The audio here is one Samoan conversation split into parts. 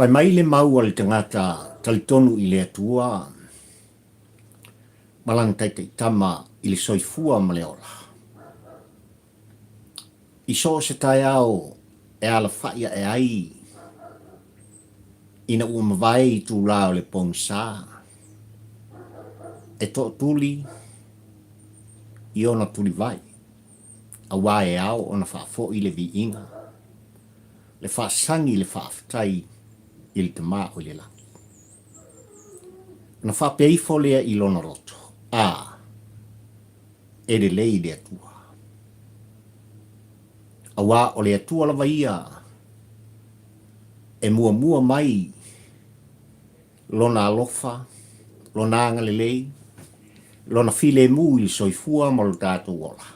Fai mai le mau a le tagata talitonu i le Atua ma lana taitaitama i le soifua ma le ola. I so o se taeao e alafai ae ai ina ua mavae itulā o le pogisa, e tootuli i ona tulivae, auā e ao ona faafoi le viiga, le faasagi le faafetai i le Tama o i le lagi. Ona faapea ifo lea i lona loto, A, e lelei le Atua. Auā o le Atua lava ia e muamua mai Lona alofa, Lona agalelei, Lona filemu i le soifua ma lo tatou ola.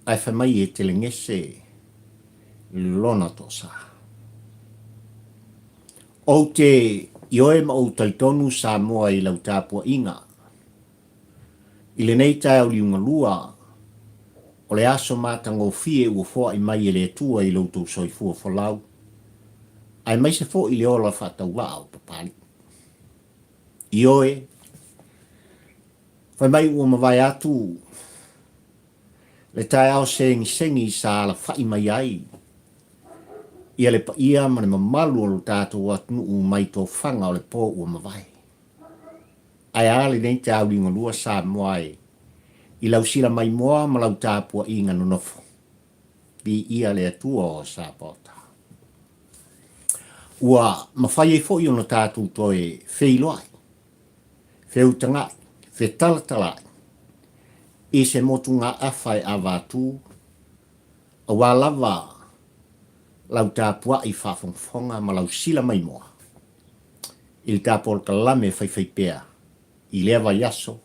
Ae fai mai e telegese Lona toasa. Ou te ioe ma ou talitonu Samoa i lau tapuaiga I lenei taeao liugalua, o le aso matagofie ua foai mai e le Atua i lo outou soifua folau, aemaise foi le ola faatauvaa o Papalii. Ioe, fai mai ua mavae atu le taeao segisegi sa alafai mai ai ia le paia ma le mamalu o lo tatou atunuu mai tofaga o le po ua mavae. Ae a lenei taauligalua Samoa e i lau sila maimoa ma lau tapuaiga nonofo. Viia le Atua o Sapaota. Ua mafai ai foi ona tatou toe feiloai, feutaga'i, fetalatala'i i se motugaafa e avatu aua lava lau tapua'i faafogafoga ma lau sila maimoa i le ta polokalame faifaipea i lea vaiaso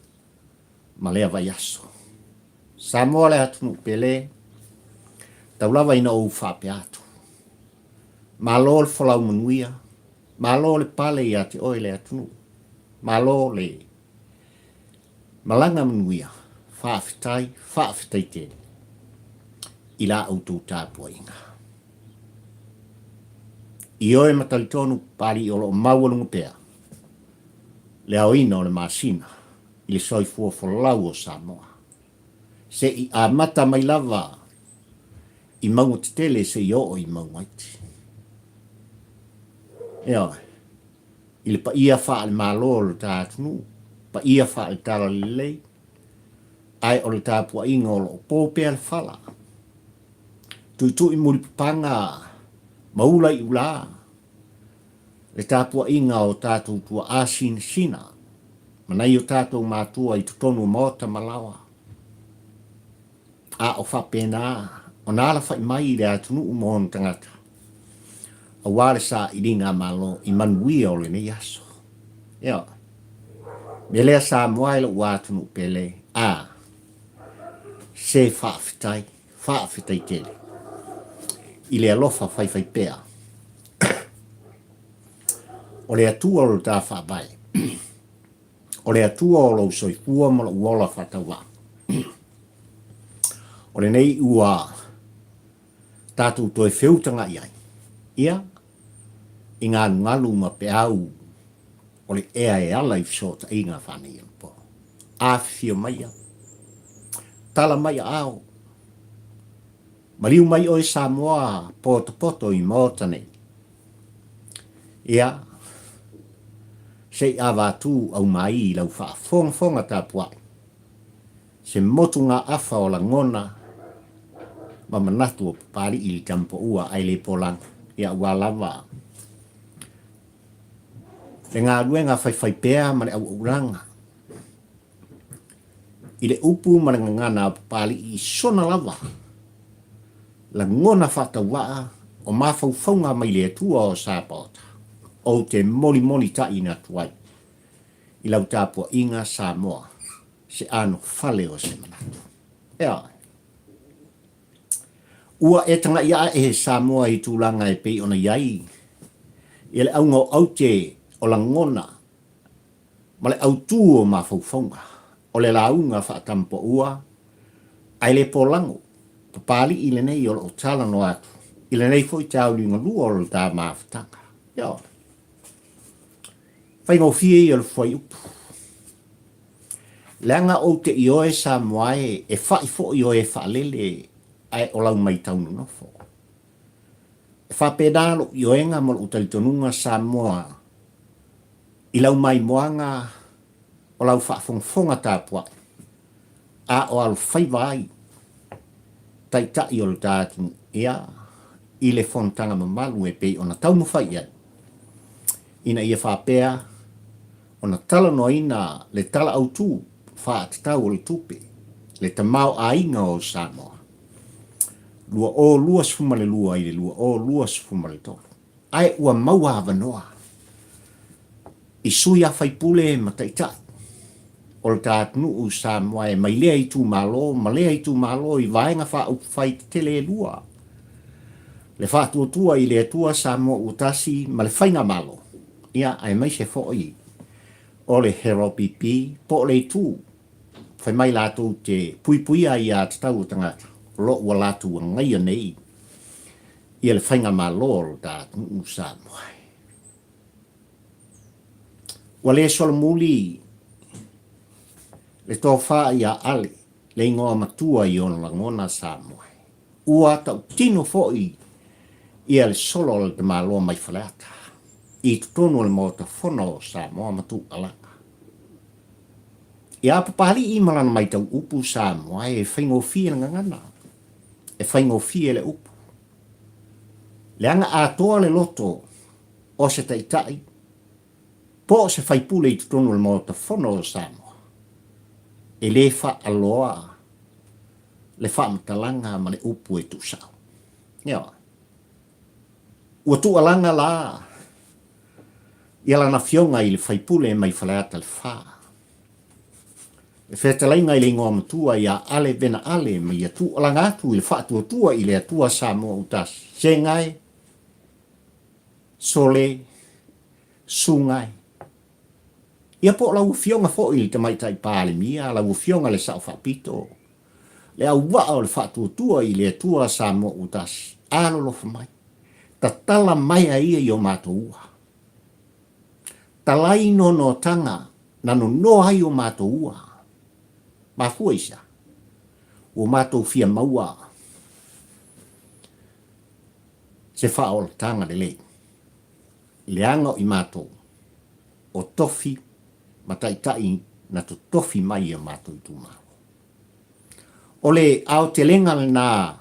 ma lea vaiaso. Samoa le atunuu pele, tau lava ina ou faapea atu. Malo le folau manuia, malo le pale ia te oe le atunuu, malo le malaga manuia, faafetai, faafetai tele i la outou tapuaiga. Ioe ma talitonu Papalii o lo o maualuga pea le aoina o le masina i le soifua folau o Samoa. Se i amata mai lava i mauga tetele se i oo i mauga iti. Ioe, i le paia faale-Malo o lo ta atunuu, paia faale-Talalelei, ae o le tapuaiga o lo o po pea le fala. Tuitui mulipapaga ma ula i ula le tapuaiga o tatou tuaa sinasina ma nai o tatou matua i totonu o maota ma laoa. A o faapena ona alafai mai i le atunuu ma ona tagata aua le sailiga a Malo i manuia o lenei aso. Ioe. Mea lea Samoa e lou atunuu pele, a, se faafetai, faafetai tele i le alofa faifaipea o le Atua o lo ta faavae, o le Atua o lou soifua ma lou ola faatauvaa. O lenei ua tatou toe feutaga'i ai, ia, i galugalu ma peau o le ea e ala i fesootaiga faaneionapo. Afifio maia, tala mai aao, maliu mai oe Samoa potopoto i Maota nei. Ia, se i avatu aumai i lau faafogafoga tapuai, se motugaafa o lagona ma manatu o Papalii i le tamapaua ae le polaga, ia aua lava le galuega faifaipea ma le auaulaga i le upu ma le gagana a Papalii i sona lava lagona faatauvaa o mafaufauga mai le Atua o Sapaota, ou te molimolitaʻina atu ai i lau tapuaiga Samoa se anofale o se manatu. Ea. Ua e tagaʻi aʻe Samoa i tulaga e pei ona i ai ia le auga o aute o lagona ma le autū o mafaufauga o le lauga faatamapaua ae le polago Papalii lenei o lo o talanoa atu i lenei foi taeao liugalua o le ta mafutaga. Ioe. Faigofie ia o le fuaiupu. Leaga ou te ioe Samoa e, e fa'i foi oe e faalele ae o lau maitau nonofo. E faapena lou ioega ma lou talitonuga Samoa i lau maimoaga o lau faafogafoga tapuai a o alofaiva ai Taitai o le ta atunuu, ia, i le fonotaga mamalu e pei ona taumafai i ai, ina ia faapea ona talanoaina le Tala Autu Faatatau o le Tupe, le Tamaoaiga o Samoa, 2022 i le 2023. Ae ua maua avanoa i sui a faipule ma taitai o le ta atunuu Samoa e mai lea itumalo ma lea itumalo i Vaega Faaupufai tetele e lua, le Faatuatua i le Atua Samoa Ua Tasi ma le Faigamalo, ia aemaise foi o le HRPP po o le itu fai mai latou te puipuia aiā tatau a tagata o lo o ua latou agaia nei ia le Faigamalo o lo ta atunuu Samoa. Ua le solomuli le tofa ia Ale, le igoa matua i ona lagona Samoa. Ua tautino foi ia le solo a le tamaloa mai Faleata i totonu o le Maota Fono o Samoa ma Tualaga. Ia Papalii ma lana maitau upu Samoa e faigofie le gagana, e faigofie le upu. Leaga atoa le loto o se taitai po o se faipule i totonu o le Maota Fono o Samoa, e le faaloa le faamatalaga ma le upu e tuusao. Ioe. Ua tuualaga la ia lana afioga i le faipule mai Faleata le Fa. Le fetalaiga i le igoa matua ia Ale Vena Ale ma ia tuualaga atu i le faatuatua i le Atua Samoa Utasi, Segae, Sole, Sugae. Ia po o lau afioga foi i le Tamaitai Palemia, lau afioga le Sao Faapito, le auvaa o le faatuatua i le Atua Samoa Utasi, alolofa mai, tatala maea ia i o matou ua. Talai nonoataga na nonoa ai o matou ua. Mafua i se a? Ua matou fia maua se faaolataga lelei, leaga o i matou o tofi ma taitai na totofi mai i o matou itumalo. O le aotelega lena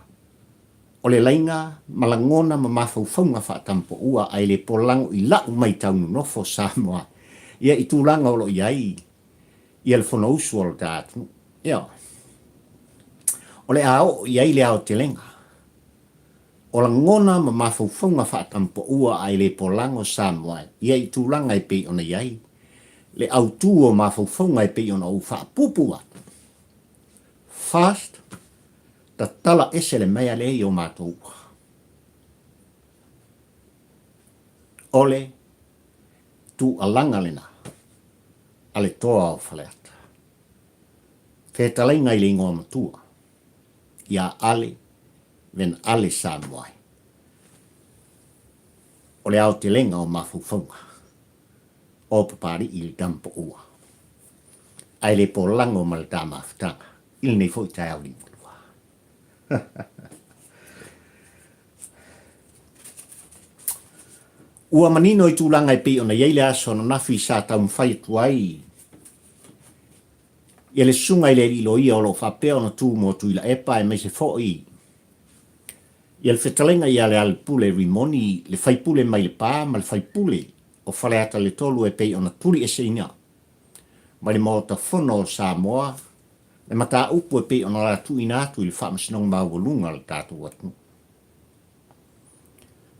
o le laina ma lagona ma mafaufauga faatampoua ae le polago i la'u maitau nonofo Samoa ia i tulaga o lo o i ai ia le Fonousu a lo ta atunuu. Ioe. O le a oo i ai le aotelega o lagona ma mafaufauga faatampoua ae le polago Samoa ia i tulaga e pei ona i ai le autu o mafaufauga e pei ona ou faapuupuu atu. First, Tatala ese le mea lea i o matou ua. O le tuualaga lena a le toa o Faleata. Fetalaiga i le igoa matua ia Ale Ven Ale Samoai. O le aotelega o mafaufauga o Papalii i le Tampoua. Ae le polago ma le ta mafutaga i lenei foi taeao liugalua. Ua manino i tulaga e pei ona i ai le aso ananafi sa taumafai atu ai ia le susuga i le alii loia o lo o faapea ona tu mo Tuilaepa aemaise foi ia le fetalaiga ia Lealailepule Rimoni, le faipule mai Lepa ma le faipule o Faleata le Tolu e pei ona tulieseina mai le Maota Fono o Samoa le mataupu e pei ona la tuuina atu i le Faamasinoga Maualuga a le tatou atunuu.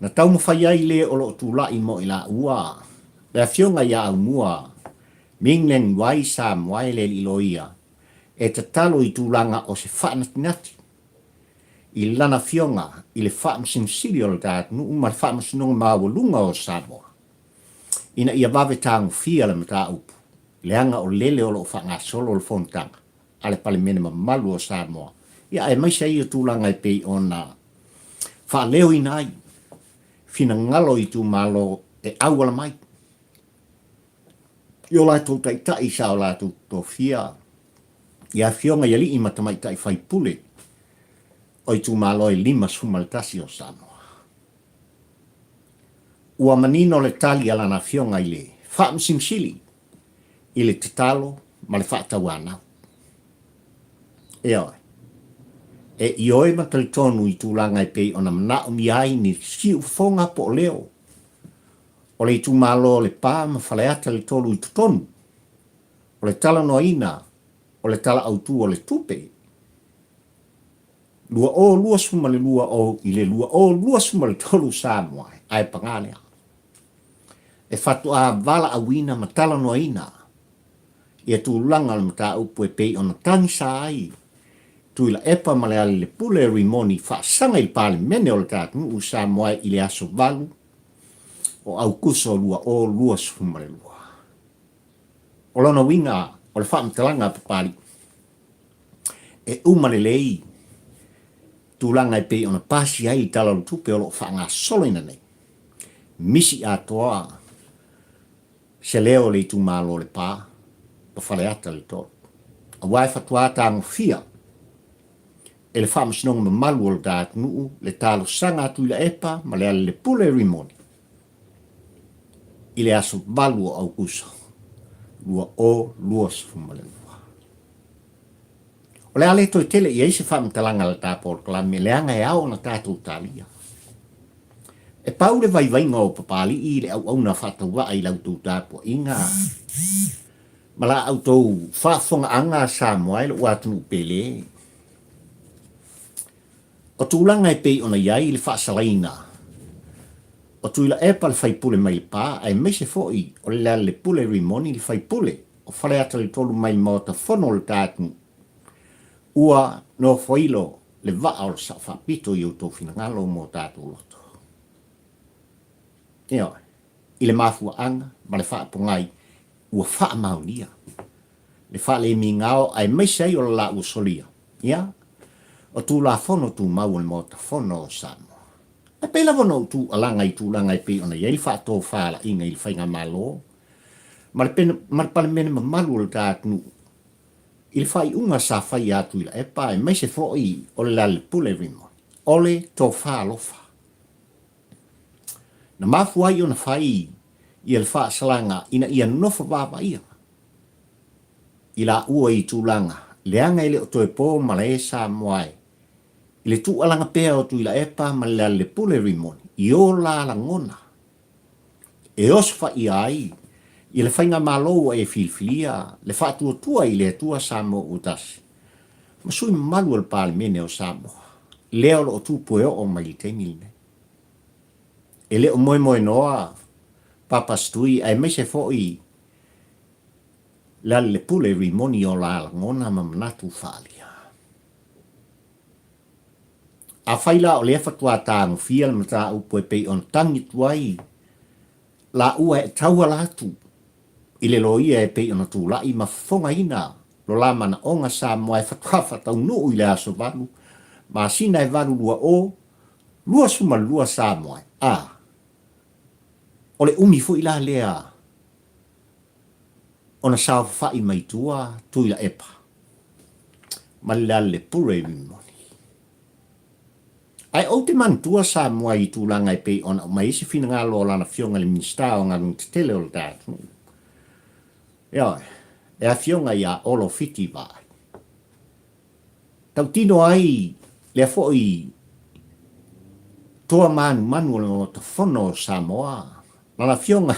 Na taumafai ai le o lo o tulai mo i laua, le Afioga ia Aumua Ming Leng Wai Samoa e le alii loia, e tatalo i tulaga o se faanatinati i lana afioga i le Faamasino Sili o le ta atunuu ma le Faamasinoga Maualuga o Samoa ina ia vave tagofia le mataupu leaga o lele o lo o faagasolo le fonotaga a le Palemene mamalu o Samoa, ia aemaise ai o tulaga e pei ona. faaleoina ai finagalo o itumalo e auala mai i o latou taitai sa o latou tofia i afioga i alii ma tamaitai faipule o itumalo e 51 o Samoa. Ua manino le tali a lana afioga i le Faamasino Sili i le tatalo ma le faatauanau. Ioe. E ioe ma talitonu i tulaga e pei ona manaomia ai ni siufofoga po o leo o le itumalo o Lepa ma Faleata le 3 i totonu o le talanoaina o le Tala Autu o le Tupe 2022 o i le 2023 Samoa ae paga lea e faatoa valaauina ma talanoaina ia tulaga o le mataupu e pei ona tagisa ai Tuilaepa ma Lealailepule Rimoni faasaga i le Palemene o le ta atunuu Samoa i le aso 8 o Aukuso 2022. O lona uiga o le faamatalaga a Papalii, e uma lelei tulaga e pei ona pasi ai le Tala o le Tupe o lo o faagasoloina nei. Misi atoa se leo o le itumalo o Lepa ma Faleata le 3. Aua e faatoa tagofia e le Faamasinoga mamalu o le ta atunuu le talosaga a Tuilaepa ma Lealailepule Rimoni i le aso 8 o Aukuso 2022. O le a le toe tele i ai se faamatalaga a le ta polokalame leaga e ao ona tatou talia. E pau le vaivaiga o Papalii i le auauna faatauvaa i la outou tapuaiga ma la outou faafofogaaga a Samoa e lou atunuu pele. O tulaga e pei ona i ai le faasalaina o Tuilaepa le faipule mai Lepa aemaise foi o Lealailepule Rimoni le faipule o Faleata le 3 mai le Maota Fono o le ta atunuu, ua nofoilo le vaa o le Sao Faapito i outou finagalo mo tatou loto. Ioe, i le mafuaaga ma le faapogai ua faamaonia le faalemigao aemaise ai o le laua solia, ia, o Tulafono Tumau o le Maota Fono o Samoa. E pei lava ona ou tuualaga i tulaga e pei ona i ai le faatofalaiga i le Faigamalo ma le, ma le Palemene mamalu o le ta atunuu i le faaiuga sa faia atu i Laepa aemaise foi o le Lealailepule Rimoni, o le tofa alofa. Na mafua ai ona fai ia le faasalaga ina ia nofo vaavaaia i laua i tulaga leaga e le o toe po malae Samoa e i le tuualaga pea o Tuilaepa ma le Lealailepule Rimoni i o la lagona e osofaia ai i le faigamalo ua e filifilia le faatuatua i le Atua Samoa ua tasi ma sui mamalu o le Palemene o Samoa lea o lo o tupu e oo mai i le taimi lenei. E le o moemoenoa Papa Stui aemaise foi Lealailepule Rimoni i o la lagona ma manatu faaalia. Afai la o lea faatoa tagofia le mataupu e pei ona tagi atu ai laua e tauala atu i le loia e pei ona tulai ma fofogaina lo la manaoga Samoa e faatoa faataunuu i le aso 8 masina e 8 20 22 Samoa a o le umi foi la lea ona saofafai mai tua Tuilaepa ma le Lealailepule Rimoni. Ae ou te manatua Samoa i tulaga e pei ona aumai ai se finagalo o lana Afioga i le Minisita o Galuega Tetele o le ta atunuu. Ioe, le Afioga ia Olo Fiti Vaai. Tautino ai lea foi toa manumanu o le Maota Fono o Samoa, lana Afioga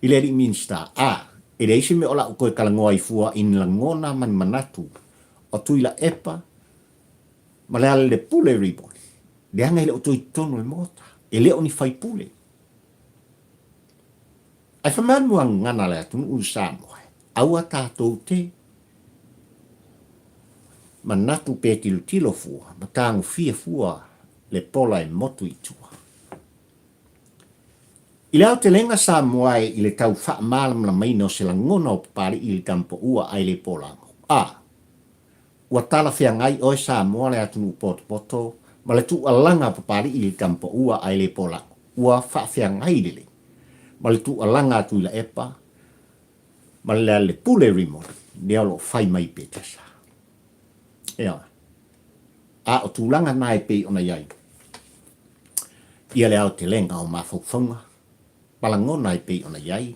i le Alii Minisita, a, e leai se mea o la'u toe talanoa ai fua i ni lagona ma ni manatu o Tuilaepa ma Lealailepule Rimoni, leaga e le o toe i totonu o le Maota, e le o ni faipule. Ae fai mai le muagagana a le atunuu i Samoa, aua tatou te manatu pe tilotilo fua ma tagofia fua le pola e motu i tua. I le aotelega Samoa e i le tau faamalamalamaina o se lagona o Papalii i le Tamapaua ae le Polago. A. Ua talafeagai oe Samoa le atunuu potopoto ma le tuualaga a Papalii i le Tamapaua ae le Polago ua faafeagai lelei ma le tuualaga a Tuilaepa ma le Lealailepule Rimoni lea o lo o fai mai i Petesa. Ioe. A o tulaga na e pei ona i ai ia le aotelega o mafaufauga ma lagona e pei ona i ai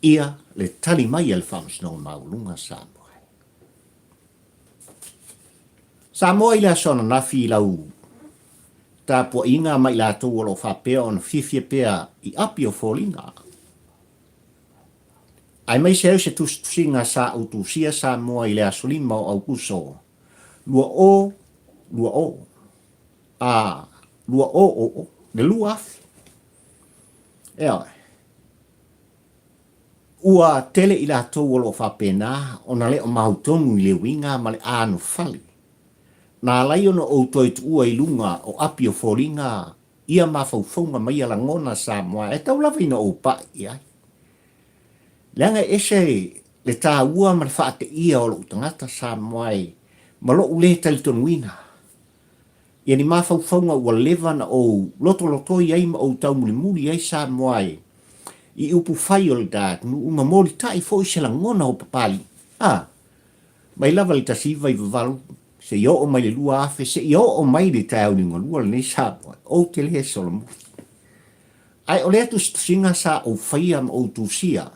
ia le tali mai a le Faamasinoga Maualuga Samoa. Samoa i le aso ananafi i lau tapuaiga ma i latou o lo o faapea ona fiafia pea i api o foliga. Aemaise ai se tusitusiga sa ou tusia Samoa i le aso 5 o Aukuso 2020, a, 2000, le 2000. Ioe. Ua tele i latou o lo o faapena ona le o mautonu i le uiga ma le anofale na ala ai ona ou toe tuua i luga o api o foliga ia mafaufauga ma ia lagona Samoa e tau lava ina ou pai i ai. Leaga e ese le taua ma le faateia o lou tagata Samoa e ma lou le talitonuina ia ni mafaufauga ua leva na ou lotolotoi ai ma ou taumulimuli ai Samoa e i upu fai o le ta atunuu ma molitai foi se lagona o Papalii. A! Mai lava le 1998 seia oo mai le 2000 seia oo mai le taeao liugalua lenei Samoa, ou te le solomuli. Ae o lea tusitusiga sa ou faia ma ou tusia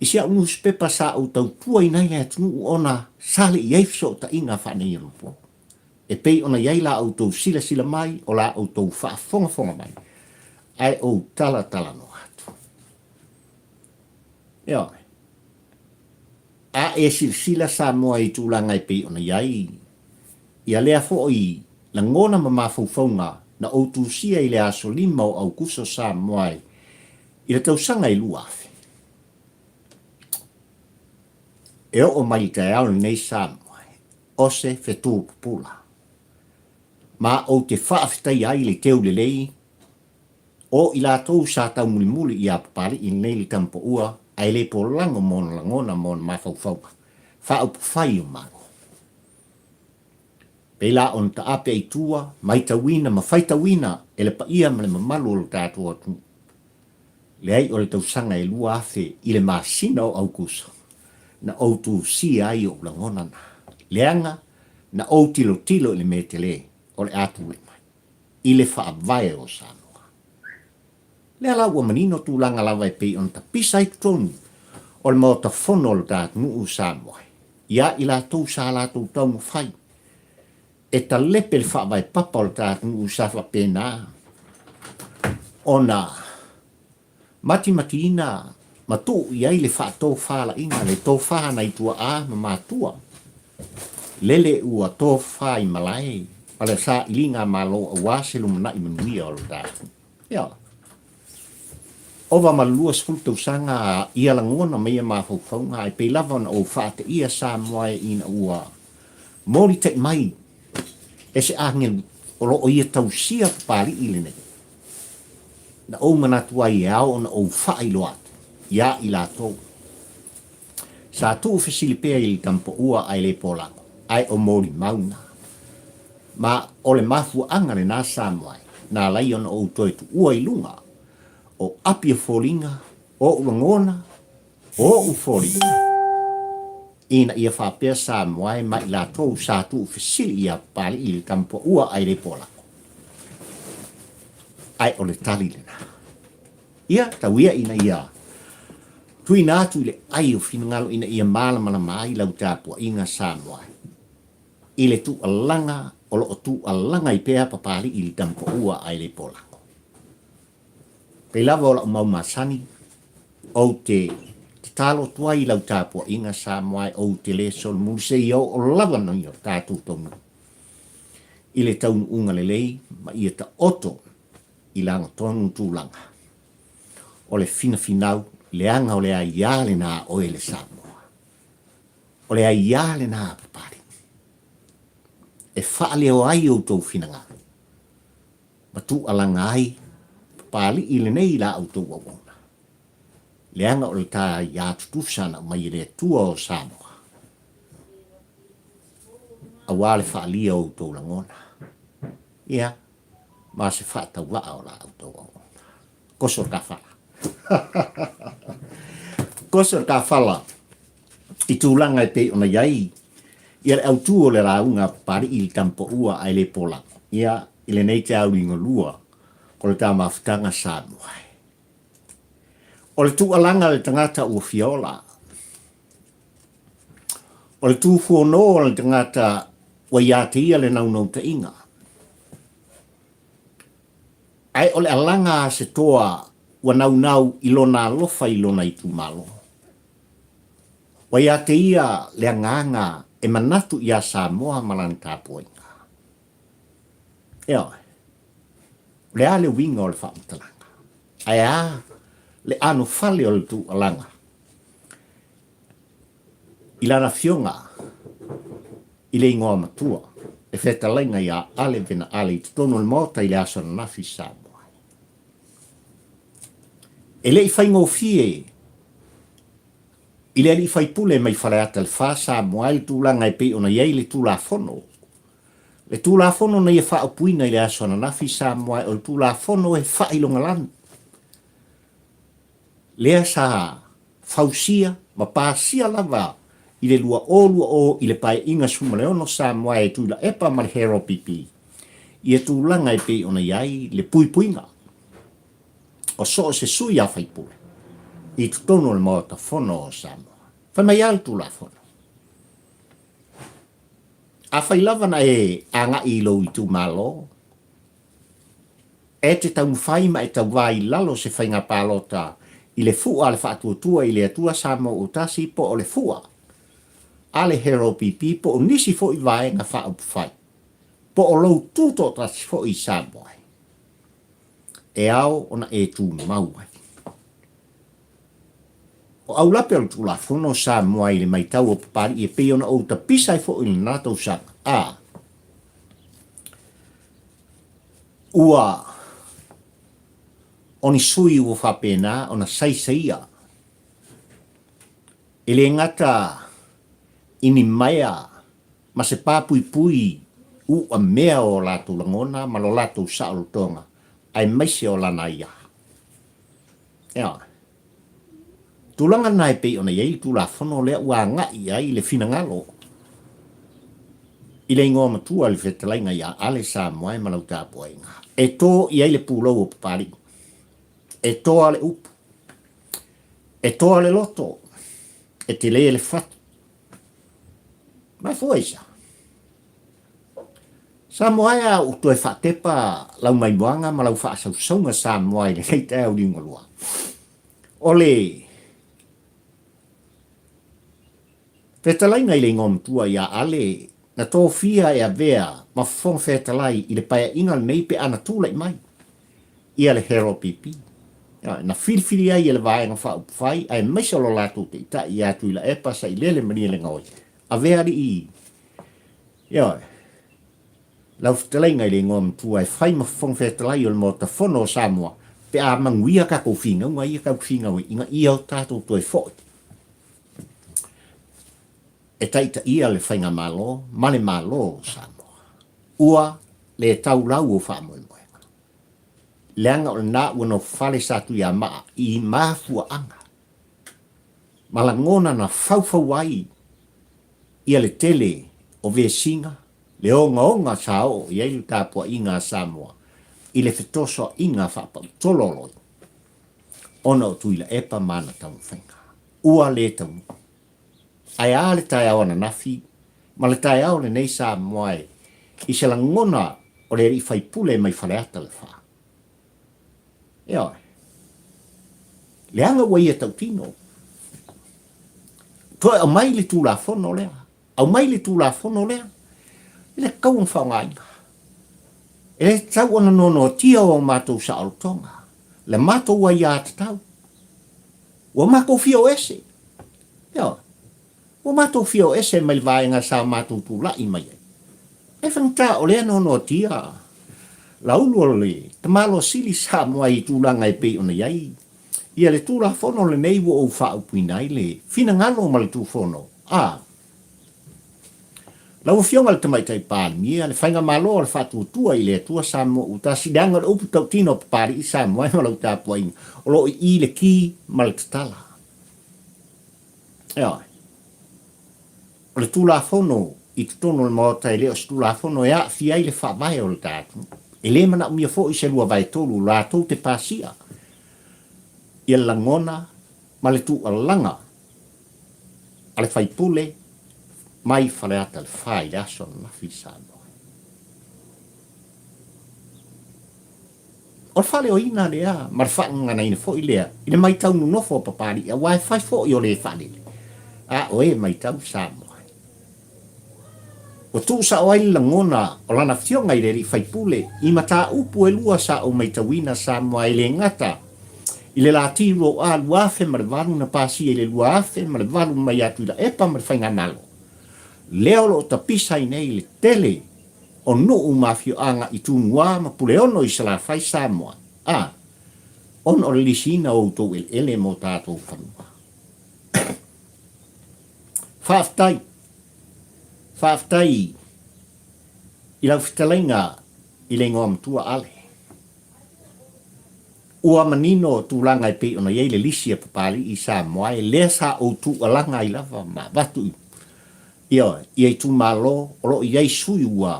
i si au nusipepa sa ou tautuaina ai le atunuu ona sa le i ai fesootaiga faaneionapo. E pei ona i ai la outou silasila mai o la outou faafogafoga mai, ae ou talatalanoa atu. Ioe. A e silasila Samoa i tulaga e pei ona i ai, ia lea foi lagona ma mafaufauga na ou tusia i le aso 5 o Aukuso Samoa i le tausaga e 2000. E oo mai i le taeao lenei Samoa, o se fetu pupula. Ma ou te faafetaia ai le teu lelei o i latou sa taumulimuli iā Papalii lenei le tamapaua ae le polago ma ona lagona ma ona mafaufauga faaupufai o Malo. Pei la ona taape ai tua, maitauina ma faitauina e le paia ma le mamalu o lo tatou atunuu. Leai o le tausaga e 2000 i le masina o Aukuso na ou tusia ai ou lagona na, leaga na ou tilotilo i le mea tele o le a tulai mai i le faavae o Samoa. Lea la ua manino tulaga lava e pei ona tapisa ai totonu o le Maota Fono o lo ta atunuu Samoa ia i latou sa latou taumafai e talepe le faavae papa o le ta atunuu sa faapena ona matimatiina ma tuu i ai le faatofalaiga, le tofa nai tuaa ma matua, lele ua tofa i malae ma le sailiga Malo aua se lumanai manuia o le ta atunuu. Ia, ova ma le 20 tausaga ia lagona ma ia mafaufauga ae pei lava ona ou faateia Samoa ina ua molitai mai e se agelu o lo o ia tausia Papalii lenei. Na ou manatu ai e ao ona ou faailoa atu iā i latou. Sa tuufesili pea i le tamapaua ae le polago, ae o molimau na. Ma o le mafuaaga lena Samoa na alai ona ou toe tuua i luga o api o foliga, o ou lagona, o ou foliga, ina ia faapea Samoa ma i latou sa tuufesili iā Papalii i le tamapaua ae le polago. Ae o le tali lena. Ia, tau ia ina ia tuuina atu i le ai o finagalo ina ia malamalama ai lau tapuaiga Samoa i le tuualaga o lo o tuualaga ai pea Papalii i le tamapaua ae le polago. Pei lava o lau mau masani, ou te tatalo atu ai i lau tapuaiga Samoa ou te le solomuli seia oo lava nei o tatou taunuu i le taunuuga lelei ma ia taoto i lagatonu tulaga o le finafinau leaga o le aiā lena a oe le Samoa. O le aiā lena a Papalii e faaleo ai outou finagalo ma tuualaga ai Papalii lenei i la outou auauna, leaga o le ta aiā tutusa na aumai e le Atua o Samoa aua le faalia o outou lagona. Ia, ma se faatauvaa o la outou auauna. Koso le kafala. Koso le kafala i tulaga e pei ona i ai ia le autu o le lauga a Papalii i le Tamapoua ae le po lava. Ia, i lenei taeao liugalua o le ta mafutaga Samoa e. O le tuualaga a le tagata ua fia ola. O le tufuono o le tagata ua ia te ia le naunautaiga. Ae o le alaga a se toa ua naunau i lona alofa i lona itumalo. Ua ia te ia le agaga e manatu iā Samoa ma lana tapuaiga. Ioe. O le a le uiga o le faamatalaga? Ae a le anofale o le tuualaga i lana afioga i le igoa matua, le fetalaiga iā Ale Vena Ale i totonu o le Maota i le aso ananafi Samoa. E le i faigofie i le alii faipule mai Faleata le Fa Samoa i le tulaga e pei ona i ai le Tulafono. Le Tulafono na ia faaupuina i le aso ananafi Samoa o le Tulafono e faailogalanu. Lea sa fausia ma pasia lava i le 2020 i le Paeaiga 16 Samoa e Tuilaepa ma le HRPP ia tulaga e pei ona i ai le puipuiga o so o se sui a faipule i totonu o le Maota Fono o Samoa. Fai mai a le Tulafono, Afai lava na e agai i lou itumalo, E te taumafai ma e tauva i lalo o se faiga palota i le fua a le Faatuatua i le Atua Samoa Ua Tasi po o le fua a le HRPP po o nisi foi vaega faaupufai po o lou tutoatasi foi i Samoa e ao ona e tumau ai. O aulape o le Tulafono o Samoa i le maitau o Papalii e pei ona ou tapisa ai foi i lena tausaga, a Ua o ni sui ua faapena ona saisaia e le gata i ni maea ma se papuipui uamea o latou lagona ma lo latou saolotoga aemaise o lana aia. Ioe. Tulaga na e pei ona i ai le Tulafono lea ua agai i ai le finagalo i le igoa matua i le fetalaiga ia Ale Samoa ma lau tapuaiga e to i ai le pulou o Papalii, e toa le upu, e toa le loto, e tele le fatu. Mafua i se a? Samoa e a ua toe faatepa lau maimoaga ma lau faasausauga Samoa i lenei taeao liugalua. O le fetalaiga i le igoa matua ia Ale na tofia e avea ma fofoga fetalai i le paeaiga lenei pe a na tulai mai ia le HRPP. Na filifili ai e le Vaega Faaupufai aemaise o lo latou taitai ia Tuilaepa Sailele Malielegaoi, avea alii Ioe. Lau fetalaiga i le igoa matua e fai ma Fofoga Fetalai o le Maota Fono o Samoa pe a manuia tatou finauga ia tatou te finau ai ina ia o tatou toe foi e taitaia le Faigamalo ma le Malo o Samoa. Ua le tau lau o faamoemoega, leaga o lena ua nofofale Satuiamaa i mafuaaga ma lagona na faufau ai ia le tele o vesiga, le ogaoga sa oo i ai le tapuaiga a Samoa i le fetosoaina faapautololoi ona o Tuilaepa ma ana taumafaiga. Ua le taunuu. Ae a le taeao ananafi ma le taeao lenei Samoa e i se lagona o le alii faipule mai Faleata le Fa. Ioe. Leaga ua ia tautino. Toe aumai le Tulafono lea. Aumai le Tulafono lea. E le tatau ona faaaogaina. E le tatau ona noanoatia o matou saolotoga. Le matou aiatatau. Ua matou fia o ese. Ioe. Ua matou fia o ese mai le vaega sa matou tulai mai ai. E faigata o lea noanoatia Laulu o le tamaloa sili Samoa i tulaga e pei ona i ai ia le Tulafono lenei ua ou faaupuina ai le finagalo ma le Tufono a. Lau Afioga i le Tamaitai Palemia, le Faigamalo a le Faatuatua i le Atua Samoa ua tasi, leaga o le upu tautino a Papalii Samoa ma lau tapuaiga, o lo o i i le ki ma le tatala. Ioe. O le Tulafono i totonu o le Maota e le o se Tulafono e aafia ai le Faavae o le ta atunuu. E le manaomia foi se luavaetolu latou te pasia ia le lagona ma le tuualaga a le faipule mai Faleata le 4 i le aso ananafi i Samoa. O le faaleoina lea ma le faagaganaina foi lea i le maitau nonofo a Papalii aua e fai foi o le faalele a o e maitau Samoa. Ua tuusao ai le lagona o lana afioga i le alii faipule i mataupu e lua sa ou maitauina Samoa e le gata i le lati 2A 2008 na pasia i le 2008 mai ia Tuilaepa ma le Faigamalo lea o lo o tapisa ai nei le tele o nuu ma afioaga i Tumua ma Puleono i Salafai Samoa a ona o le lisiina o outou eleele mo tatou fanua. Faafetai. Faafetai i lau fetalaiga i le igoa matua Ale. Ua manino tulaga e pei ona i ai le lisi a Papalii i Samoa e lea sa ou tuualaga ai lava ma avatu i Ioe, ia itumalo o lo o i ai sui ua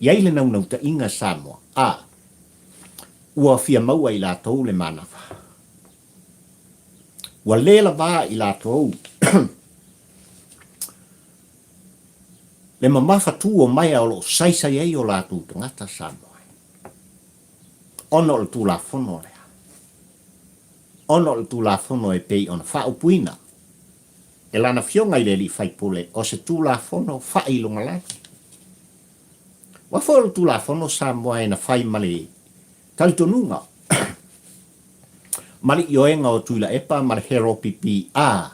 i ai le naunautaiga Samoa, a ua fia maua i latou le manava. Ua le lava i latou le mamafa tu o maea o lo o saisai ai o latou tagata Samoa, ona o le Tulafono lea, ona o le Tulafono e pei ona faaupuina e lana Afioga i le Alii Faipule o se Tulafono faailogalanu. Aua foi o le Tulafono Samoa e na fai ma le talitonuga ma le ioega o Tuilaepa ma le Heropipi a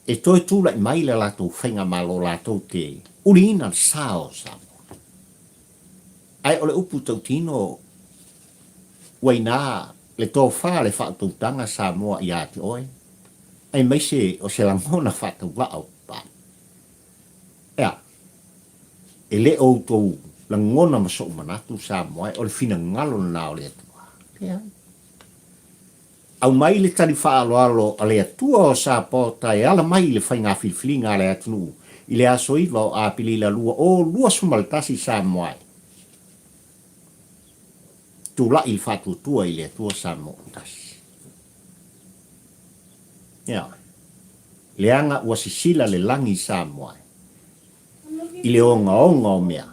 e toe tulai mai le latou faigamalo latou te uliina le sa o Samoa. Ae o le upu tautino ua inā le tofa le faautautaga Samoa ia te oe, aemaise o se lagona faatauvaa o Papalii. Ea, e le o outou lagona ma sou manatu Samoa o le finagalo lena o le Atua. Leai. Aumai le tali faaaloalo a le Atua o Sapaota e ala mai i le faiga filifiliga a le atunuu i le aso 9 o Apelila 2021 Samoa e tulai le faatuatua i le Atua Samoa ua tasi. Ioe. Leaga ua sisila le lagi i Samoa i le ogaoga o mea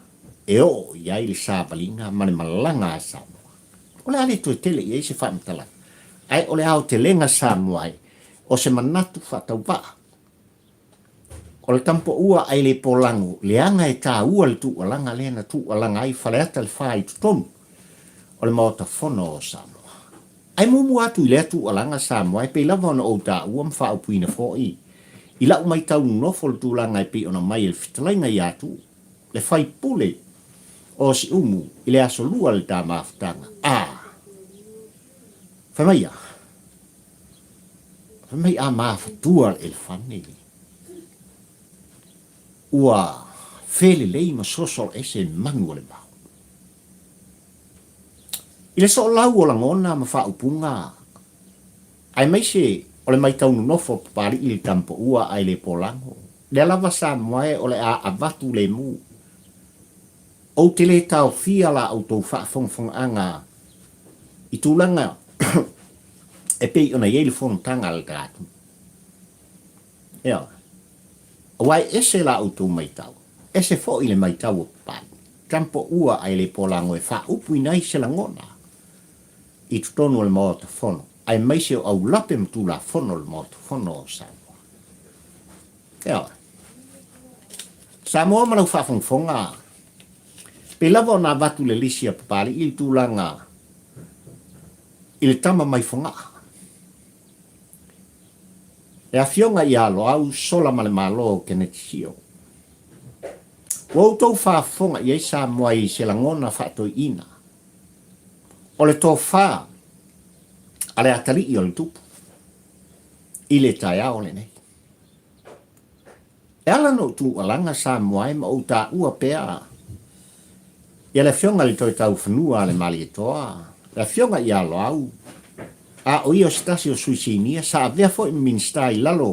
e oo i ai le savaliga ma le malaga a Samoa. O le a le toe tele i ai se faamatalaga, ae o le aotelega Samoa e o se manatu faatauvaa. O le tampoua ae le polago leaga e taua le tuualaga lea na tuualaga ai Faleata le Fa i totonu o le Maota Fono o Samoa. Ae muamua atu i lea tuualaga Samoa e pei lava ona ou taua ma faaupuina foi i lau maitau nonofo le tulaga e pei ona mai e le fetalaiga ia Tuuu le faipule o Siumu i le aso lua le ta mafutaga. A! Fai mai a? Fai mai a mafatua le elefane ua felelei ma sosolo ese manu o le vao. I le soolau o lagona ma faaupuga, aemaise o le maitau nonofo o Papalii i le tampoua ae le polago, lea lava Samoa e o le a avatu lemu. Ou te le taofia la outou faafogafogaaga i tulaga e pei ona i ai le fonotaga a le tatou. Ioe. Aua e ese la outou maitau, ese foi le maitau o Papalii. Tampoua ae le polago e faaupuina ai se lagona i totonu o le Maota Fono, aemaise o aulape ma Tulafono o le Maota Fono o Samoa. Ioe. Samoa ma lau faafogafoga, pei lava ona avatu le lisi a Papalii i le tulaga i le tama mai Fogaa. Le afioga ia Loau Sola ma le Malo o Keneti Sio. Ua outou faafofoga i ai Samoa i se lagona faatoiina o le tofa a le atalii o le Tupu i le taeao lenei. E ala ona ou tuualaga Samoa e ma ou taua pea ia le Afioga i le Toetaufanua a le Malietoa, le Afioga ia Loau, a o ia o se tasi o sui sinia sa avea foi ma Minisita i lalo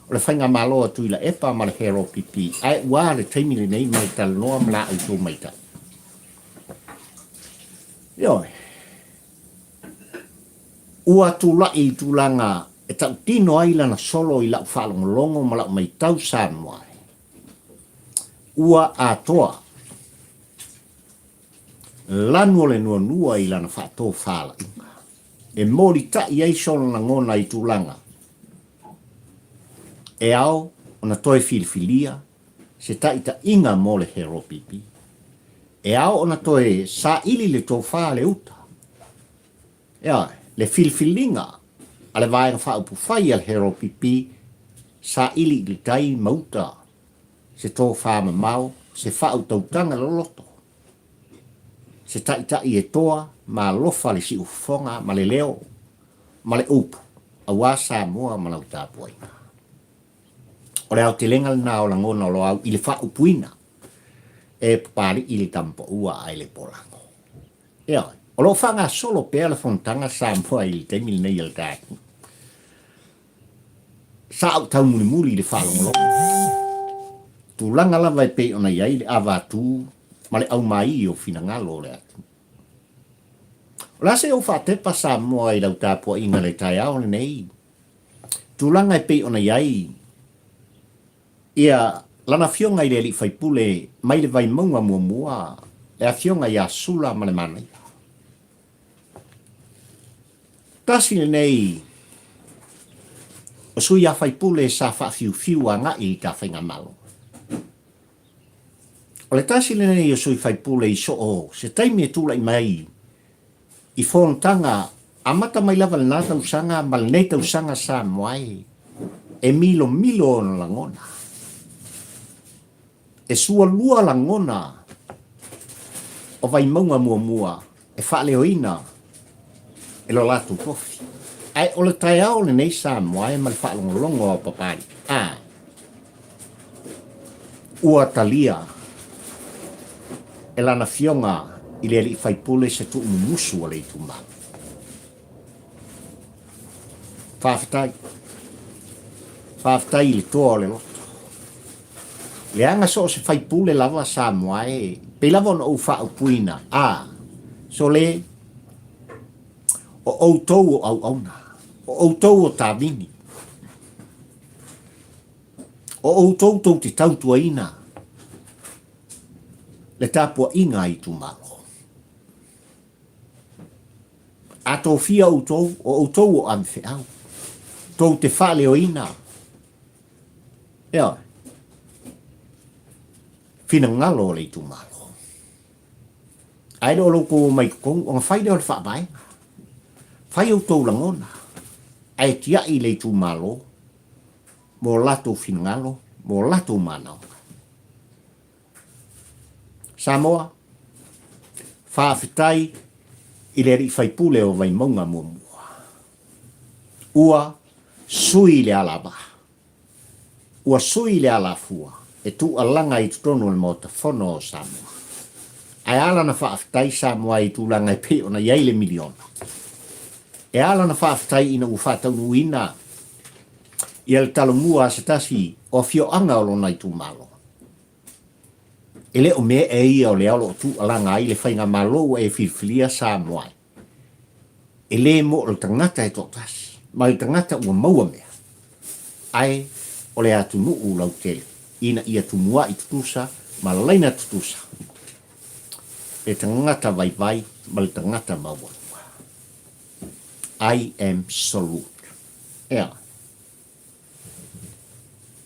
o le Faigamalo a Tuilaepa ma le HRPP, ae ua a le taimi lenei ma le talanoa ma la outou maitau. Ioe. Ua tulai i tulaga e tautino ai lana solo i lau faalogologo ma lau maitau Samoa e. Ua atoa lanu o le nuanua i lana faatofalaiga e molitai ai sona lagona i tulaga e ao ona toe filifilia se taitaiga mo le HRPP. E ao ona toe saili le tofa a le uta, ioe, le filifiliga a le Vaega Faaupufai a le HRPP, saili i le tai ma uta se tofa mamao, se faautautaga loloto, se taitai e toa ma alofa le siufofoga ma le leo ma le upu aua Samoa ma lau tapuaiga. O le aotelega lena o lagona o Loau i le faaupuina e Papali'i le Tamapaua ae le Polago. Ioe, o lo o faagasolo pea le fonotaga Samoa i le taimi lenei a le tatou. Sa ou taumulimuli i le faalogologo. Tulaga lava e pei ona i ai le avatu ma le aumaī o finagalo o le atunuu. O le a se ou faatepa Samoa i lau tapuaiga i le taeao lenei? Tulaga e pei ona i ai ia lana afioga i le alii faipule mai le Vaimauga muamua, le afioga ia Sula ma le Manaia. Tasi lenei o sui a faipule sa faafiufiu agai i ta faigamalo. O le tasi lenei o sui faipule i soo se taimi e tulai mai i fonotaga amata mai lava lena tausaga ma lenei tausaga Samoa e, e milomilo ona lagona. E sualua lagona o Vaimauga muamua e faaleoina e lo latou tofi. Ae o le taeao lenei Samoa e ma le faalogologo a Papalii, a ua talia e lana afioga i le alii faipule se tuumumusu a le itumalo. Faafetai. Faafetai i le toa o le loto. Leaga so o se faipule lava Samoa e pei lava ona ou faaupuina, a, sole, o outou o auauna, o outou o tavini, o outou tou te tautuaina le tapuaiga a itumalo. A tofia outou, o outou o avefeau, tou te faaleoina, ioe, finagalo o le itumalo. Ae le o lo outou omai i totonu, ona fai lea o le faavaega. Fai outou lagona, ae tiai le itumalo mo latou finagalo, mo latou manaoga. Samoa, faafetai i le alii faipule o Vaimauga muamua. Ua sui le alavaa. Ua sui le alafua e tuualaga i totonu o le Maota Fono o Samoa. Ae a lana faafetai Samoa i tulaga e pei ona i ai le miliona? E a lana faafetai ina ua faataunuuina ia le talomua a se tasi o afioaga o lona itumalo? E le o mea ea ia o lea o lo o tuualaga ai le faigamalo ua e filifilia Samoa ai. E le mo le tagata e toatasi, ma le tagata ua maua mea, ae o le atunuu lautele ina ia tumua'i tutusa ma laina tutusa le tagata vaivai ma le tagata maualuga. I am salute. Ea.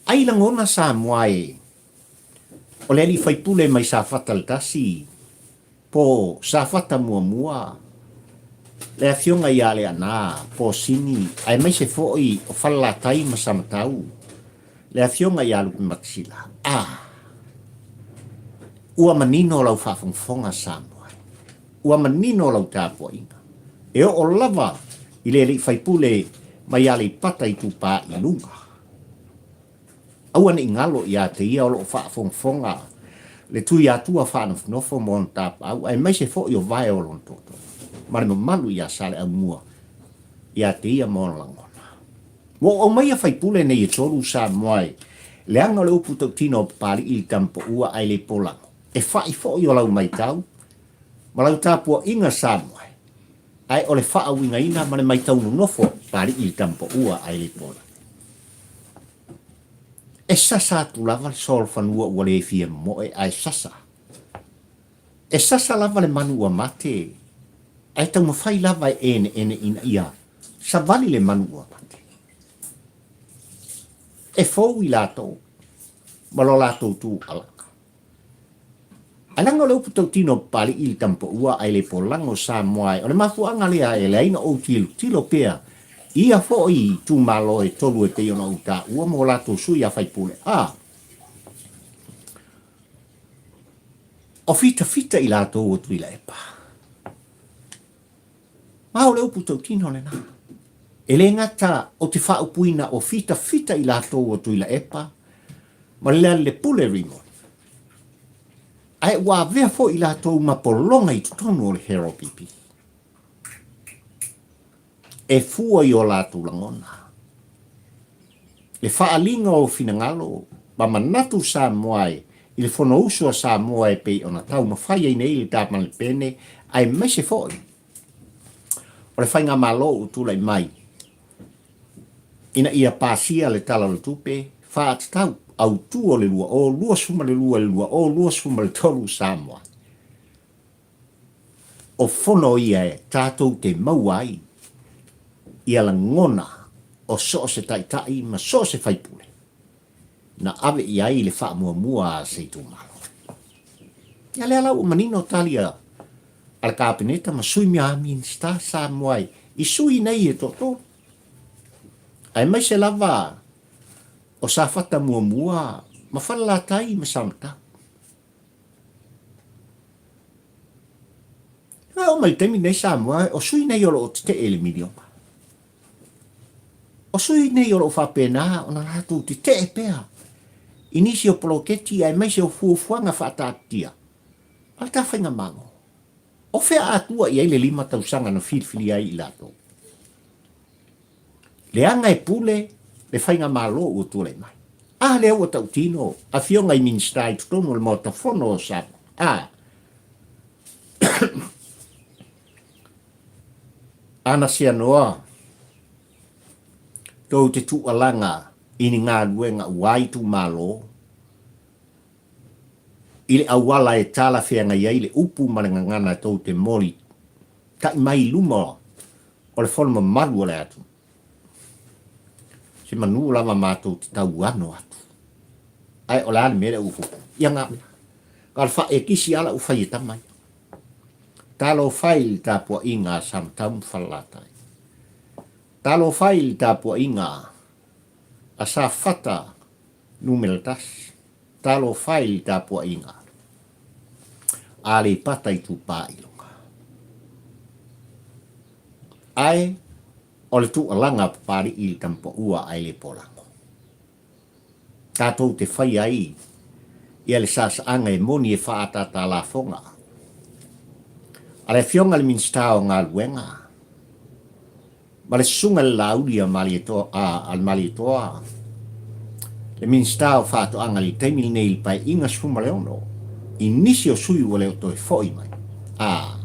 Ai lagona Samoa e o le alii faipule mai Safata le tasi po Safata muamua, le afioga ia Leaana, Posini, aemaise foi o Falelatai ma Samatau, le afioga ia Lupematasila. A! Ua manino lau faafogafoga Samoa. Ua manino lau tapuaiga. E oo lava i le alii faipule mai Aleipata Itupa i Luga. Aua ne i galo ia te ia o lo o faafogafoga le Tuiatua faanofonofo ma ona tapaau, aemaise foi o vae o lona tootoo, ma le mamalu ia Saleaaumua ia te ia ma ona lagona. Ua ou aumaia faipule nei e tolu Samoa e leaga o le upu tautino o Papalii i le tamapaua ae le polago, e fa'i foi o lau maitau ma lau tapua'iga Samoa ae o le faauigaina ma le maitau nonofo a Papalii i le tamapaua ae le polago. E sasa atu lava le solofanua ua le fia momoe ae sasa. E sasa lava le manu ua mate ae taumafai lava e eneene ina ia savali le manu ua mate. E fou i latou ma lo latou tu alaga. Ae leaga o le upu tautino o Papalii i le tamapaua ae le polago Samoa e o le mafuaaga lea e leai na ou tilotilo pea i ia foi itumalo e tolu e pei ona ou taua mo latou sui a faipule a o fitafita i latou o Tuilaepa. Ma o le upu tautino lena. E le gata o te faaupuina o fitafita i latou o Tuilaepa ma Lealailepule Rimoni, ae ua avea foi i latou ma pologa i totonu o le HRPP e fua i o latou lagona, le faaaliga o finagalo ma manatu Samoa e i le Fonousu a Samoa e pei ona taumafai ai nei le Tapalepene aemaise foi o le Faigamalo ua tulai mai ina ia pasia le Tala o le Tupe Faatatau Autu o le 2022 i le 2023 Samoa. O fono ia e tatou te maua ai ia lagona o so o se taitai ma so o se faipule na ave i ai le faamuamua a se itumalo. Ia lea la ua manino tali a le Kapeneta ma sui ma Minisita Samoa i sui nei e toatolu, aemaise lava o Safata muamua ma Falelatai ma Samatau. E oo mai i le taimi lenei Samoa, o sui nei o lo o tetee i le miliona. O sui nei o lo o faapena ona latou tetee pea i nisi o poloketi aemaise o fuafuaga faataatitia a le ta faigamalo. O fea atua i ai le lima tausaga na filifilia ai i latou? Leaga e pule le faigamalo ua tulai mai. A lea ua tautino afioga i Minisita i totonu o le Maota Fono o Samoa. A Ana seanoa tou te tuualaga i ni galuega ua itumalo i le auala e talafeagai ai le upu ma le gagana tou te moli ta'i mai i luma o le fono mamalu o le atunuu. Se manu lava matou te tauano atu. Ae o le a le mea lea ua tupu? Ia ngā mea. Ka o le faaekisi lava la ua fai e tama ia. Talofa i le tapuaiga a Samatau ma Falelatai. Talofa i le tapuaiga a Safata numera tasi. Talofa i le tapuaiga a Aleipata Itupa i Luga. Ae o le tuualaga a Papalii i le tamapaua ae le polago. Tatou te fai ai ia le saasaaga e moni e faaataata lafoga a le Afioga i le Minisita o Galuega ma le Susuga i le Laauli a Malietoa, a le Malietoa, le Minisita o Faatoaga i le taimi lenei i le Paeaiga 16, i nisi o sui ua le o toe foi mai. A,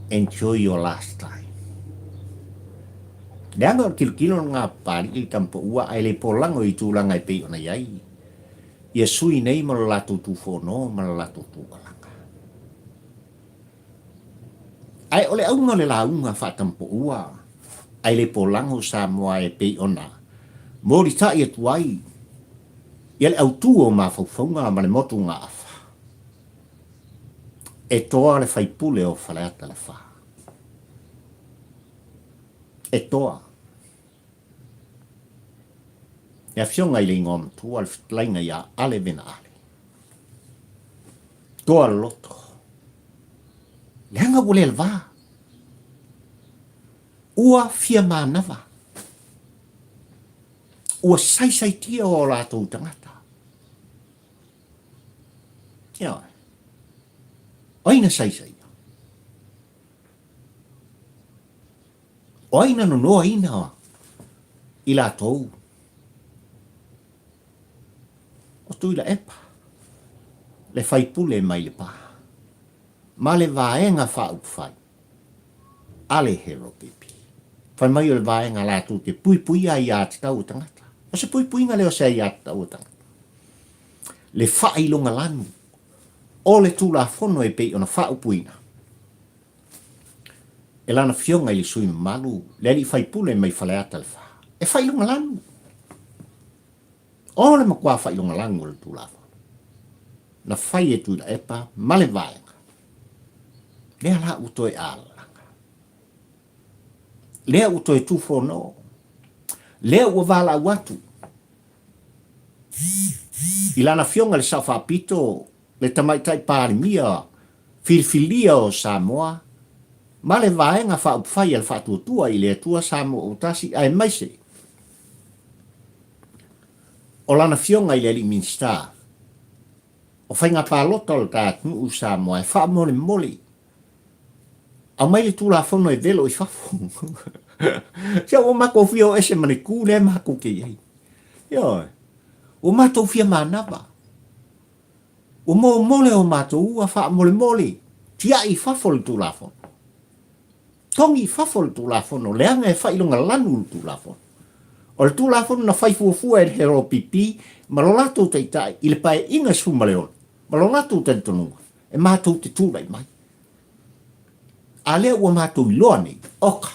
enjoy your last time. Leaga o le tilotilo lena a Papalii i le tamapaua ae le polago i tulaga e pei ona i ai ia sui nei ma lo latou tufono ma lo latou tuualaga. Ae o le auga o le lauga faatamapaua ae le polago Samoa e pei ona molitai atu ai ia le autu o mafaufauga ma le motugaafa e toa le faipule o Faleata le Fa. E toa. Le afioga i le igoa matua le fetalaiga ia Ale Vena Ale. Toa loto. Leaga ua le lava. Ua fia manava. Ua saisaitia o latou tagata. Ioe. O ai na saisaia? O ai na nonoaina i latou? O Tuilaepa, le faipule mai Lepa, ma le Vaega Faaupufai a le Heropipi. Fai mai o le vaega latou te puipuia aiatatau a tagata. O se puipuiga lea o se aiatatau a tagata. Le faailogalanu o le Tulafono e pei ona faaupuina e lana Afioga i le sui mamalu, le alii faipule mai Faleata le Fa, e faailogalanu. O le matua faailogalanu o le Tulafono na fai e Tuilaepa ma le Vaega, lea la ua toe alalaga, lea ua toe tufono, lea ua valaau atu i lana Afioga i le Sao Faapito, le Tamaitai Palemia filifilia o Samoa ma le Vaega Faaupufai a le Faatuatua i le Atua Samoa Autasi aemaise o lana Afioga i le Alii Minisita o Faiga Palota o le ta atunuu Samoa e faamolemole aumai le Tulafono e velo i fafo. Se ua matou fia o ese ma le tu lea matou te i ai. Ioe. Ua matou fia manava. Ua momole o matou ua faamolemole tiai i fafo le Tulafono. Togi i fafo le Tulafono, leaga e faailogalanu le Tulafono. O le Tulafono na fai fuafua e le HRPP ma lo latou Taitai i le Paeaiga 16 ma lo latou talitonuga e matou te tulai mai. A lea ua matou iloa nei, oka!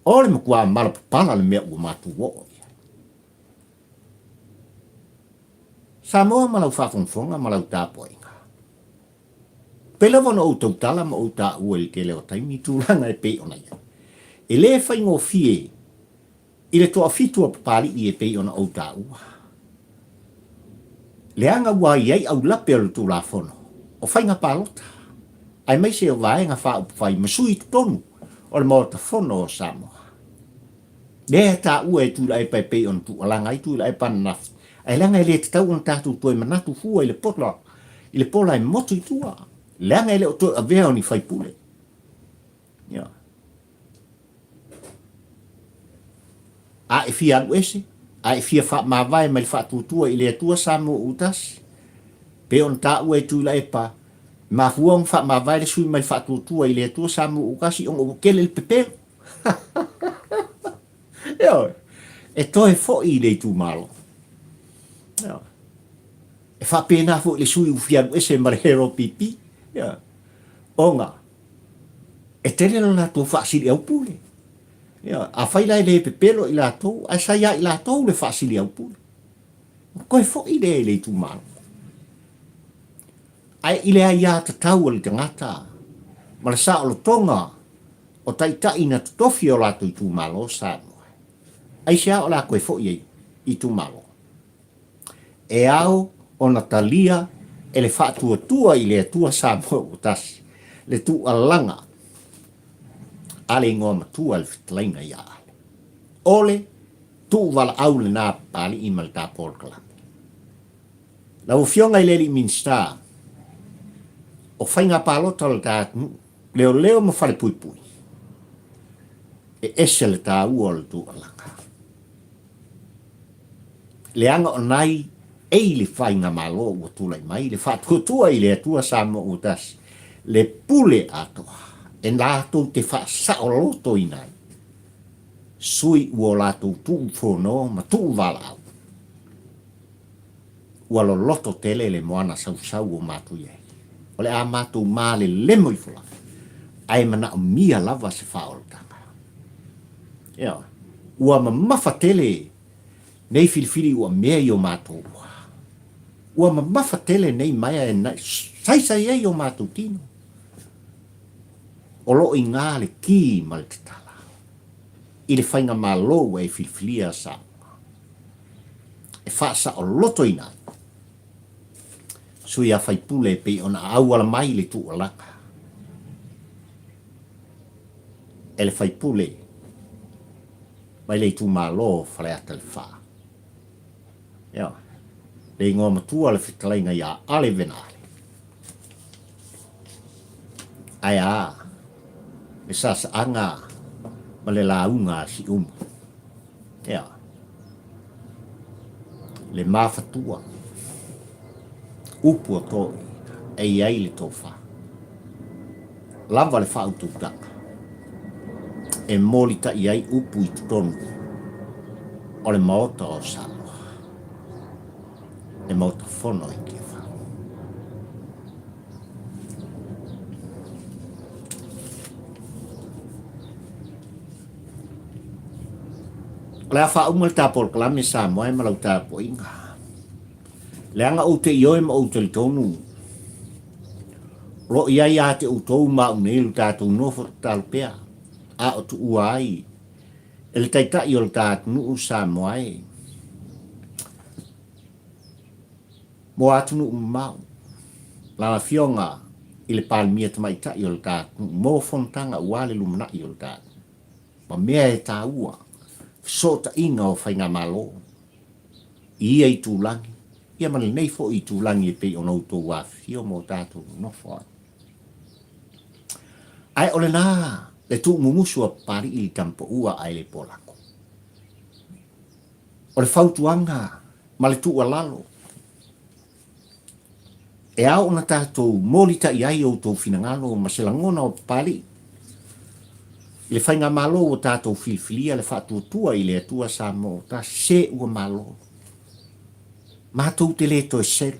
O le matua malapapala le mea ua matou oo i ai. Samoa ma lau faafogafoga ma lau tapuaiga. Pei lava ona ou tautala ma ou taua i le tele o taimi tulaga e pei ona i ai. E le faigofie i le toafitu a Papalii e pei ona ou taua. Leaga ua i ai aulape o le Tulafono o Faiga Palota, aemaise o Vaega Faaupufai ma sui i totonu o le Maota Fono o Samoa. Lea e taua e Tuilaepa e pei ona tuualaga ai Tuilaepa ananafi, ae leaga e le tatau ona tatou toe manatu fua i le pola, i le pola e motu i tua, leaga e le o toe avea o ni faipule. Ia. A e fia alu ese, a e fia faamavae mai le faatuatua i le Atua Samoa ua tasi, pei ona taua e Tuilaepa, e mafua ona faamavae le sui mai le faatuatua i le Atua Samoa ua tasi ona ua tele le pepelo. Ioe. E toe foi i le itumalo. Ioe. E faapena foi le sui ua fia alu ese ma le HRPP. Ioe. Ona e tele lo latou faasiliaupule. Ioe. Afai la e le pepelo i latou, ae sa ia i latou le faasiliaupule. Toe foi lea i le itumalo. Ae i le aiatatau a le tagata ma le saolotoga o taitai na totofi e o latou itumalo Samoa, aisea o le a toe foi ai i itumalo? E ao ona talia e le faatuatua i le Atua Samoa ua tasi le tuualaga a le igoa matua le fetalaiga ia Ale. O le tuuvalaau lena Papalii ma le ta polokalame. Lau Afioga i le Alii Minisita o Faiga Palota o le ta atunuu, Leoleo ma Falepuipui, e ese le taua o le tuualaga. Leaga o nai ei le faigamalo ua tulai mai, le faatuatua i le Atua Samoa ua tasi, le pule atoa e latou te faasaolotoina ai sui ua o latou tuufono ma tuuvalaau. Ua loloto tele le moana sausau o matou i ai. O le a matou malelemo ifo lava, ae manaomia lava se faaolataga. Ioe. Ua mamafa tele nei filifili ua mea i o matou ua. Ua mamafa tele nei maea e saisai ai o matou tino. O lo o iga le ki ma le tatala i le faigamalo ua e filifilia Samoa. E faasaolotoina ai sui a faipule e pei ona auala mai le tuualaga e le faipule. mai le itumalo o Faleata le 4. Ioe. Le igoa matua le fetalaiga ia Ale Venale. Ae a le sasaaga ma le lauga a Siumu. Ioe. Le mafatua, upu o toeaiina, e i ai le tofa. Lava le faautautaga e molitai ai upu i totonu o le Maota o Samoa, le Maota Fono i Tiafau. O le a faauma le ta polokalame Samoa e ma lau tapuaiga. Leaga ou te ioe ma ou talitonu o lo o i ai ia te outou ma au nei lo tatou nofo tatalo pea, a o tuua ai e le Taitai o le ta atunuu Samoa e mo atunuu mamao, lana Afioga i le Palemia Tamaitai o le ta atunuu mo fonotaga aua le lumanai o le ta atunuu ma mea e taua fesootaiga o faigamalo i ia itulagi, ia ma lenei foi itulagi e pei ona outou afifio ma o tatou nonofo ai. Ae o lena le tuumumusu a Papalii i le tamapaua ae le polako. O le fautuaga ma le tuualalo e ao ona tatou molitai ai outou finagalo ma se lagona o Papalii i le faigamalo ua tatou filifilia le faatuatua i le Atua Samoa tasi se ua malo. Matou te le toe selu.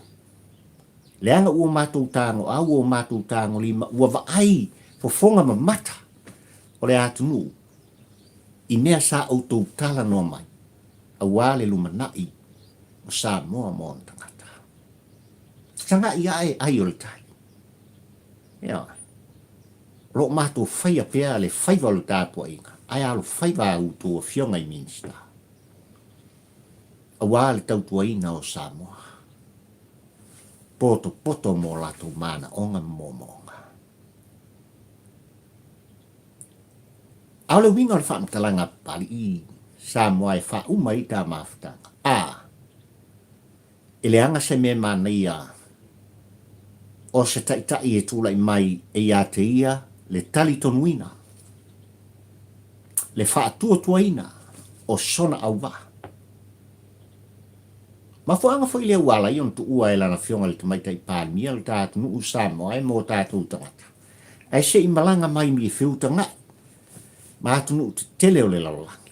Leaga ua matou tagoau ua matou tagolima ua vaai fofoga mamata o le atunuu i mea sa outou talanoa mai aua le lumanai o Samoa ma ona tagata. Tagai ae ai o le tai. Ioe. O lo o matou faia pea le faiva o le tapuaiga, ae alofaiva a outou afioga i Minisita, aua le tautuaina o Samoa, potopoto mo latou manaoga ma moomooga. A o le uiga o le faamatalaga a Papalii Samoa e faauma ai ta mafutaga, a. E leaga se mea manaia o se taitai e tulai mai e ia te ia le talitonuina, le faatuatuaina o sona auvaa. Mafuaaga foi lea ua ala ai ona tuua e lana Afioga i le Tamaitai Palemia lo ta atunuu Samoa e mo tatou tagata, ae se i malaga mai mi e feutagai ma atunuu tetele o le lalolagi.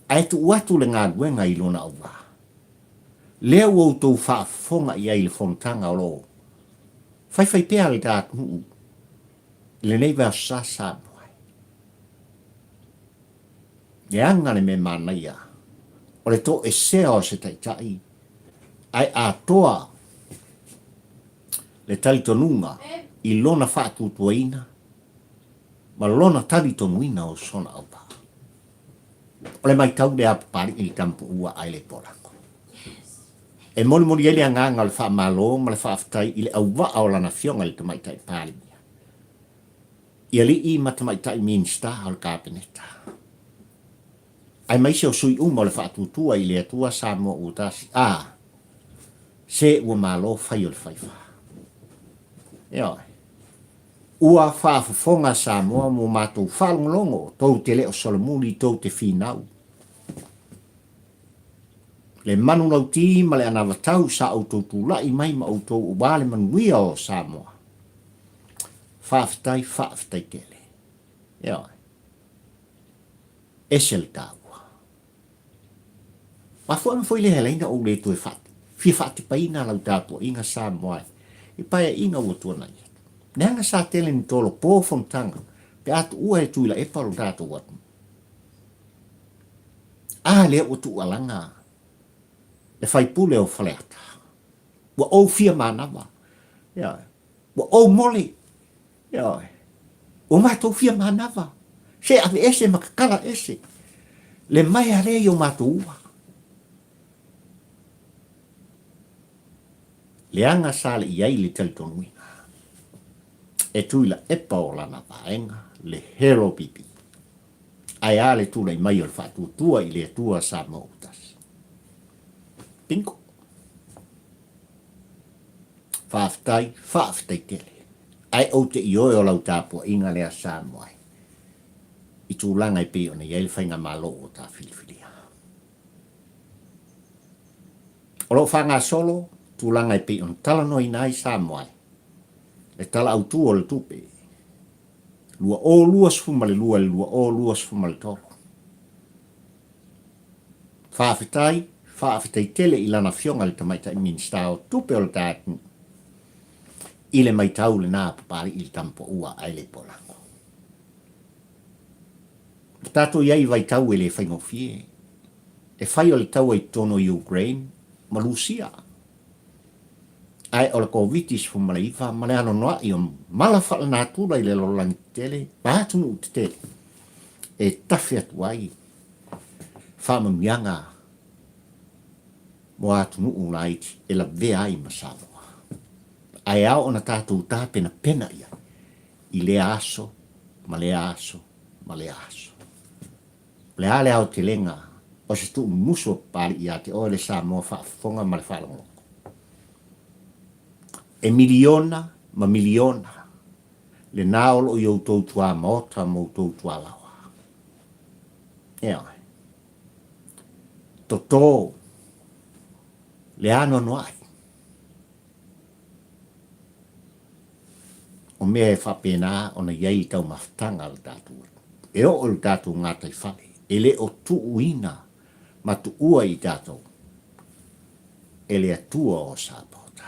Ae tuu atu le galuega i lona auvaa. Lea ua outou faafofoga i ai i le fonotaga o lo o faifai pea le ta atunuu i lenei vaiaso sa Samoa ai. Leaga le mea manaia o le toesea o se taitai ae atoa le talitonuga i lona faatuatuaina ma lona talitonuina o sona auvaa. O le matau lea a Papalii i le tamapuua ae le polako. E molimoli ai le agaga o le faamalo ma le faafetai i le auvaa o lana afioga i le Tamaitai Palemia, i alii ma tamaitai Minisita o le Kapeneta, aemaise o sui uma o le Faatuatua i le Atua Samoa ua tasi, a, se ua malo fai o le faiva. Ioe. Ua faafofoga Samoa mo matou faalogologo, tou te le o solomuli, tou te finau. Le manulauti ma le anavatau sa outou tulai mai ma outou aua le manuia o Samoa. Faafetai, faafetai tele. Ioe. Ese le taua. Mafuaaga foi lea e ala ai ona ou le toe fia faatipaina lau tapuaiga Samoa i paeaiga ua tuanai atu. Leaga sa tele ni tolopo fonotaga pe a tuua e Tuilaepa lo tatou atunuu. A lea ua tuualaga le faipule o Faleata. Ua ou fia manava. Ioe. Ua ou mole. Ioe. Ua matou fia manava. Se ave ese ma tatala ese le maea lea i o matou ua. Leaga sa le i ai le talitonuina e Tuilaepa o lana vaega le Hero PP. Ae a le tulai mai o le Faatuatua i le Atua Samoa ua Tasi? Bingo! Faafetai, faafetai tele. Ae ou te ioe o lau tapuaiga lea Samoa e, i tulaga e pei ona i ai le Faigamalo ua ta filifilia. O lo o faagasolo tulaga e pei ona talanoaina ai Samoa e, le Tala Autu o le Tupe 2022 i le 2023. Faafetai, faafetai tele i Lana Afioga i le Tamaitai Minisita o Tupe o le ta atunuu i le maitau lena a Papalii le Tamapoua ae le Polago. Ua tatou i ai i vaitau e le faigofie, e fai o le taua i totonu o Ukraine ma Lusia. Ae o le Koviti-19 ma le anoanoai o mala faalenatura i le lalolagi tetele ma atunuu tetele e tafe atu ai faamanuiaga mo atunuu laiti e lavea ai ma Samoa. Ae ao ona tatou tapenapena i ai i lea aso ma lea aso ma lea aso. O le a le aotelega o se tuumumusu o Papalii ia te oe le Samoa faafofoga ma le faalogologo? E miliona ma miliona lena o lo o i outou tuamaota ma outou tualaoa. Ioe. Toto le anoanoai. O mea e faapena ona i ai taumafataga a le tatou atunuu. E oo i le tatou gataifale, e le o tuuina ma tuua i tatou e le Atua o Sapaota.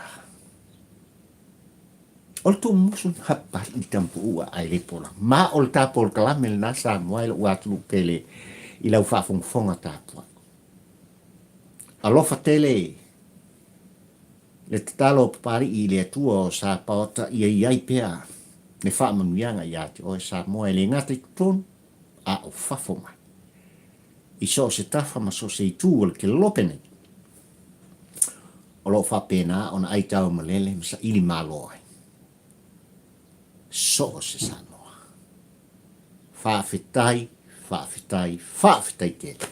O le tuumusu na pali i Tampuua ae le pola. Ma o le ta polokalame lena Samoa e lou atunuu pele i lau faafogafoga tapuai. Alofa tele Le tatalo a Papalii i le Atua o Sapaota ia i ai pea le faamanuiaga ia te oe Samoa e le gata i totonu a o fafo mai. I so o se tafa ma so o se itu o le kelope nei, o lo o faapena ona aitau malele ma saili malo ai so o se Samoa. Faafetai, faafetai, faafetai tele.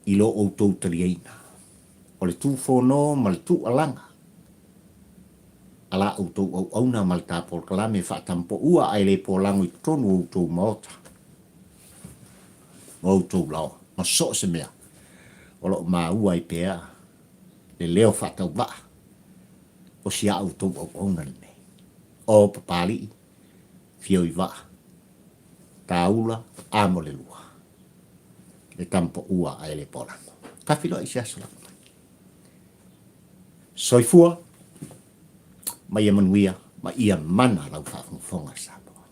i lo outou taliaina, o le tufono ma le tuualaga a la outou auauna ma le ta polokalame faatampoua ae le polago i totonu o outou maota ma outou laoa ma so o se mea o lo o maua ai pea le leo faatauvaa o si a outou auauna lenei. O Papalii, Fioivaa, Taula, Amolelua. Le tamapoua ae le polago. Ka feiloai i se aso lava mai. Soifua ma ia manuia ma ia mana lau faafogafoga Samoa.